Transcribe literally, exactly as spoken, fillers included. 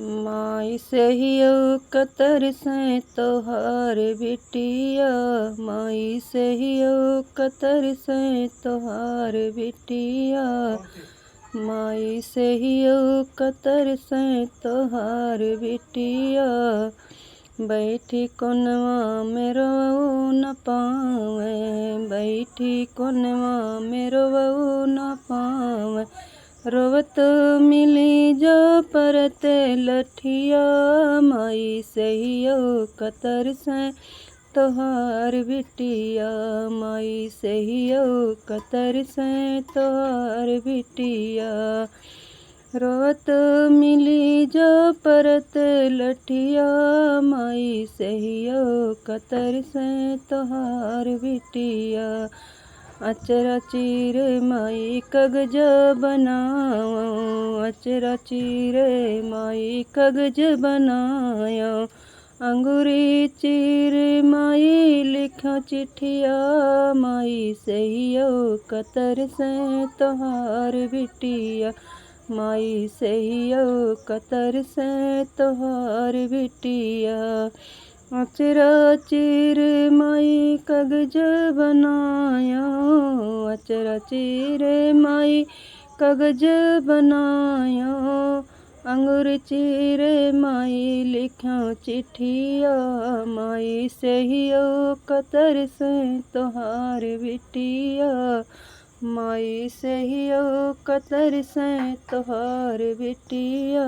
माई सहियो कतर से तोहार बिटिया, माई सहियो कतर से तोहार बिटिया, माई सहियो कतर से तोहार बिटिया। बैठी कोनवा में रोवो न पावे, बैठी कोनवा में रोवो न पावे। रोवत मिली जो परत लठिया, माई सहियो कतर से तोहार बिटिया, माई सहियो कतर से तोहार बिटिया। रोवत मिली जो परत लठिया, माई सहियो कतर से तोहार बिटिया। अचरा चीरे माई कगज बनाओ, अचरा चीरे माई कगज बनायो। अंगुरी चीरे माई लिखा चिठिया, माई सहियो कतर से तोहार बिटिया, माई सहियो कतर से तोहार बिटिया। अचरा चीरे माई कगज बनायो, अचरा चीरे माई कगज बनायो। अंगुर चीरे माई लिखा चिठिया, माई सहियो कतर से तोहार बिटिया, माई सहियो कतर से तोहार बिटिया।